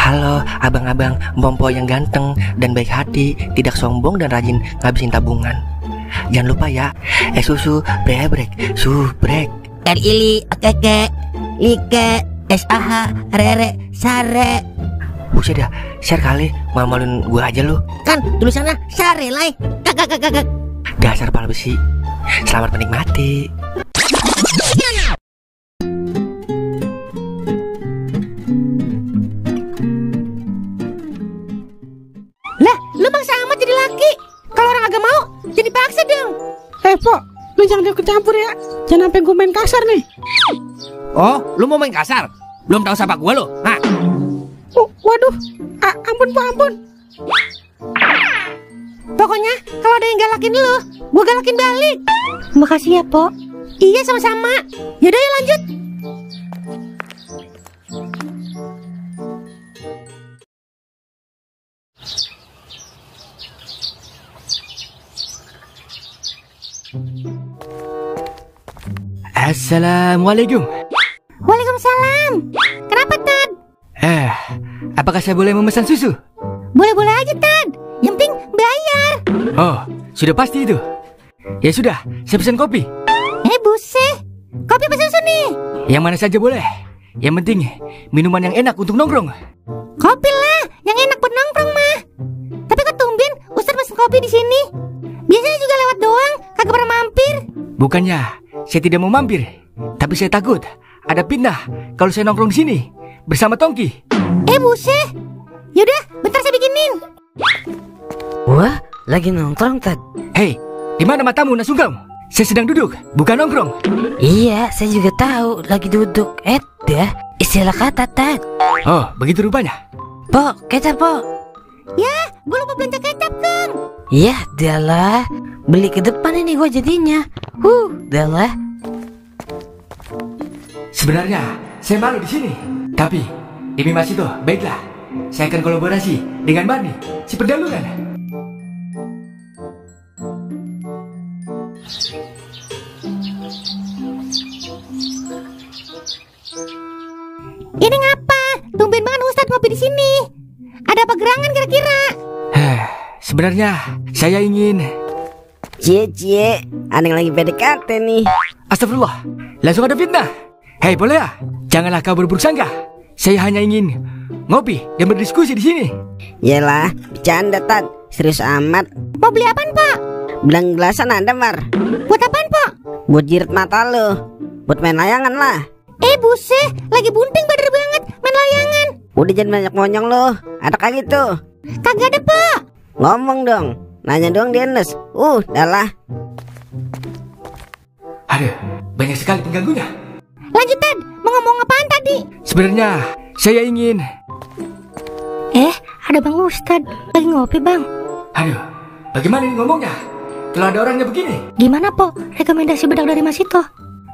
Halo abang-abang Bompo yang ganteng dan baik hati, tidak sombong dan rajin ngabisin tabungan. Jangan lupa ya, susu brebrek, subrek. Ili, okeke, like, SAH, rere, sare. Buset dah, share kali, malu-maluin gue aja lu. Kan tulisannya sare lai. Kakak. Dasar pala besi. Selamat menikmati. Lah, lu bangsa amat jadi laki. Kalau orang agak mau, jadi paksa dong. Pok, lu jangan ikut campur ya. Jangan sampai gue main kasar nih. Oh, lu mau main kasar? Belum tahu siapa gue lo? Nah. Waduh, ampun Pok, ampun. Pokoknya kalau ada yang galakin lu, gue galakin balik. Makasih ya, Pok. Iya, sama-sama. Yaudah ya lanjut. Assalamualaikum. Waalaikumsalam. Kenapa, Tad? Apakah saya boleh memesan susu? Boleh-boleh aja, Tad. Yang penting bayar. Oh, sudah pasti itu. Ya sudah, saya pesan kopi. Buset. Kopi apa susu nih? Yang mana saja boleh. Yang penting minuman yang enak untuk nongkrong. Kopi lah, yang enak buat nongkrong mah. Tapi kok tumben Ustaz pesen kopi di sini? Biasanya juga lewat doang, kagak pernah mampir. Bukannya saya tidak mau mampir, tapi saya takut ada fitnah kalau saya nongkrong di sini bersama Tongki. Buset. Yaudah, bentar saya bikinin. Wah, lagi nongkrong, Tad. Hei, di mana matamu, Nasungkam? Saya sedang duduk, bukan nongkrong. Iya, saya juga tahu lagi duduk. Dah, istilah kata, Tad. Oh, begitu rupanya. Pok, kecap, Pok. Ya, gue lupa belanja kecap, Kang. Ya, dalah. Beli ke depan ini gue jadinya. Dalah. Sebenarnya saya malu di sini, tapi demi Mas itu, baiklah. Saya akan kolaborasi dengan Barney, si pedalungan. Ini ngapa? Tumben banget Ustadz ngopi di sini. Ada apa gerangan kira-kira? Sebenarnya saya ingin... Cie, ada yang lagi PDKT nih. Astagfirullah, langsung ada fitnah. Hei Polea, janganlah kau berburuk sangka. Saya hanya ingin ngopi dan berdiskusi di sini. Yalah, bercanda, Tad. Serius amat. Mau beli apaan, Pak? Belang-belasan ada, Mar. Buat apaan, Pak? Buat jirit mata lo. Buat main layangan lah. Buset, lagi bunting bader banget main layangan. Udah jangan banyak monyong lo. Ada kali tuh. Kagak ada, Pak. Ngomong dong. Nanya doang dia Nes. Dalah. Aduh, banyak sekali pengganggunya. Lanjut, Tad. Mau ngomong apaan tadi? Sebenarnya saya ingin... Ada Bang Ustadz. Lagi ngopi, Bang. Aduh, bagaimana ini ngomongnya? Kalau ada orangnya begini. Gimana, Po? Rekomendasi bedak dari Mas Ito?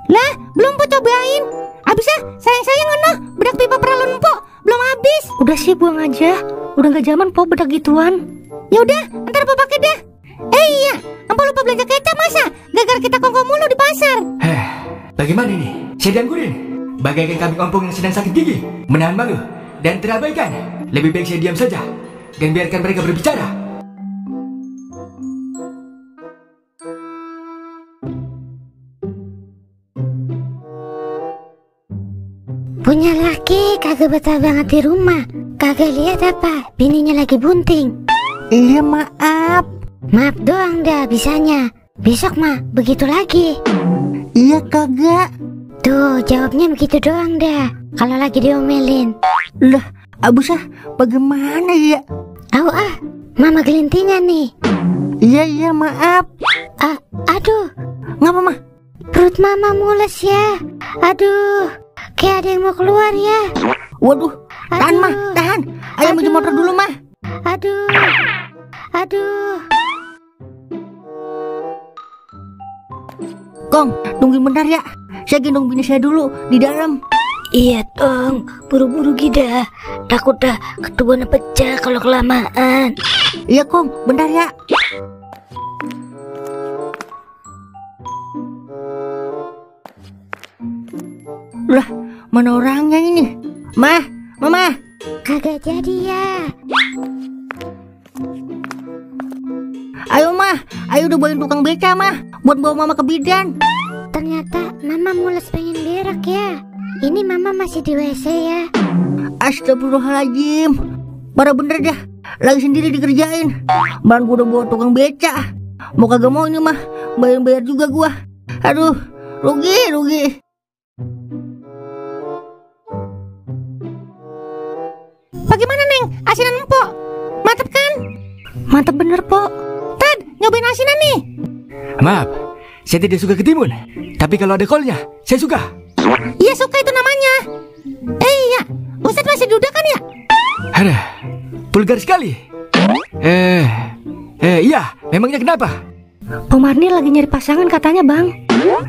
Lah, belum Po cobain. Abisnya sayang-sayang ngenoh bedak pipa peralon Po. Belum habis. Udah sih, buang aja. Udah gak zaman Po bedak gituan. Ya udah, ntar Po pakai dah. Iya, Ampo lupa belanja kecap masa? Gara-gara kita kongko mulu di pasar. Bagaimana ini? Saya dianggurin. Bagaikan kambing ompong yang sedang sakit gigi, menahan malu dan terabaikan. Lebih baik saya diam saja dan biarkan mereka berbicara. Punya laki kagak betah banget di rumah. Kagak lihat apa? Bininya lagi bunting. Iya, maaf. Maaf doang dah bisanya. Besok mah begitu lagi. Iya, kagak. Tuh jawabnya begitu doang dah. Kalau lagi diomelin. Lah, abusah bagaimana ya? Mama gelintingan nih. Iya, maaf. Aduh, Ngapa, Mah? perut mama mules ya. Aduh, kayak ada yang mau keluar ya. Waduh, tahan, Mah, tahan. Ayo menuju motor dulu, Mah. Aduh. Kong, tungguin bentar ya. Saya gendong bini saya dulu di dalam. Iya dong, buru-buru gida. Takut dah ketubuhnya pecah kalau kelamaan. Iya, Kong, bentar ya. Lah, mana orangnya ini? Mah, Mama, Kagak jadi ya. Ayo mah, ayo udah bawain tukang beca mah, buat bawa mama ke bidan. Ternyata mama mules pengen berak ya. Ini mama masih di WC ya. Astagfirullahaladzim, parah bener dah, lagi sendiri dikerjain. Bahan gua udah bawa tukang beca, mau kagak mau ini mah, bayar juga gua. Aduh, rugi. Bagaimana Neng? Asinan empok? Mantep kan? Mantap bener, Pok. Tad, nyobain asinan nih. Maaf, saya tidak suka ketimun. Tapi kalau ada kolnya, saya suka. Iya suka itu namanya. Iya, Ustadz masih duda kan ya? Ada, vulgar sekali. Iya, memangnya kenapa? Pemarni lagi nyari pasangan katanya, Bang.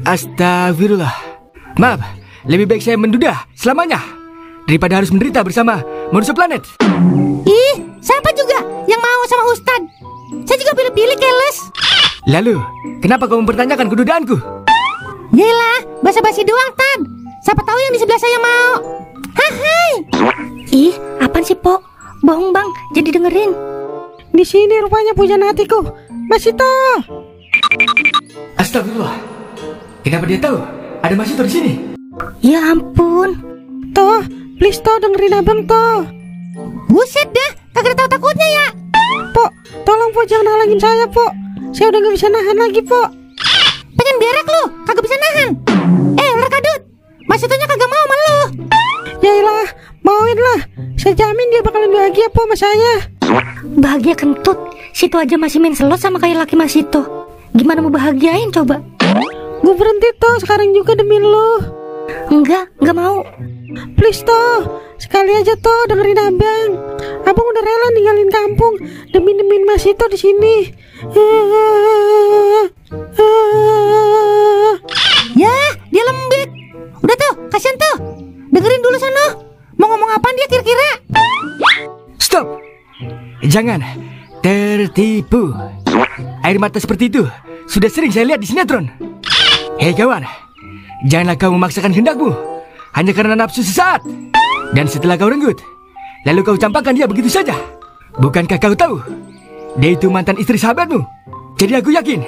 Astagfirullah. Maaf, lebih baik saya menduda selamanya daripada harus menderita bersama manusia planet. Ih, siapa juga yang mau sama Ustadz? Saya juga pilih-pilih keles. Lalu, kenapa kau mempertanyakan kedudaanku? Yelah, basa-basi doang, Tad. Siapa tahu yang di sebelah saya mau. Hai. Ih, apaan sih, Pok? Bohong, Bang. Jadi dengerin. Di sini rupanya pujaan hatiku. Masito. Astagfirullah. Kenapa dia tahu ada Mas Ito di sini? Ya ampun. Toh, please toh dengerin abang toh. Buset dah, kagak tahu takutnya ya. Pok, tolong Pok jangan halangin saya Pok. Saya udah gak bisa nahan lagi Pok. Pengen berak lu, kagak bisa nahan. Ular kadut. Mas Itonya kagak mau sama lu. Yailah, mauin lah. Saya jamin dia bakalan bahagia Pok sama saya. Bahagia kentut. Situ aja masih main selot sama kayak laki Mas Ito. Gimana mau bahagiain coba? Gue berhenti toh sekarang juga demi lu. Enggak mau. Please toh, sekali aja toh dengerin abang. Abang udah rela ninggalin kampung demi nemenin Mas Ito di sini. Ya, dia lembek. Udah tuh, kasihan tuh. Dengerin dulu sono. Mau ngomong apaan dia kira-kira? Stop. Jangan tertipu. Air mata seperti itu sudah sering saya lihat di sinetron. Hei kawan, janganlah kau memaksakan kehendakmu hanya karena nafsu sesaat. Dan setelah kau renggut, lalu kau campakkan dia begitu saja. Bukankah kau tahu dia itu mantan istri sahabatmu? Jadi aku yakin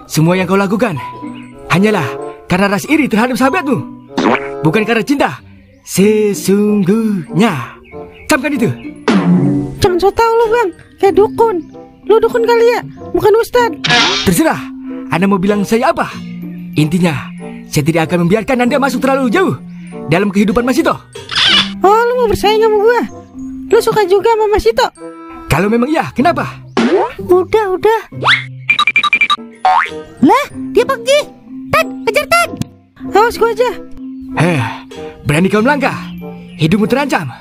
semua yang kau lakukan hanyalah karena rasa iri terhadap sahabatmu, bukan karena cinta sesungguhnya. Camkan itu. Jangan so tau lu bang, kayak dukun. Lu dukun kali ya, bukan ustad. Terserah, Anda mau bilang saya apa. Intinya, saya tidak akan membiarkan Anda masuk terlalu jauh dalam kehidupan Mas Ito. Oh, lu mau bersaing sama gua? Lu suka juga sama Mas Ito? Kalau memang iya, kenapa? Udah. Lah, dia pergi. Tad, kejar Tad. Awas gua aja. Berani kau melangkah, hidupmu terancam.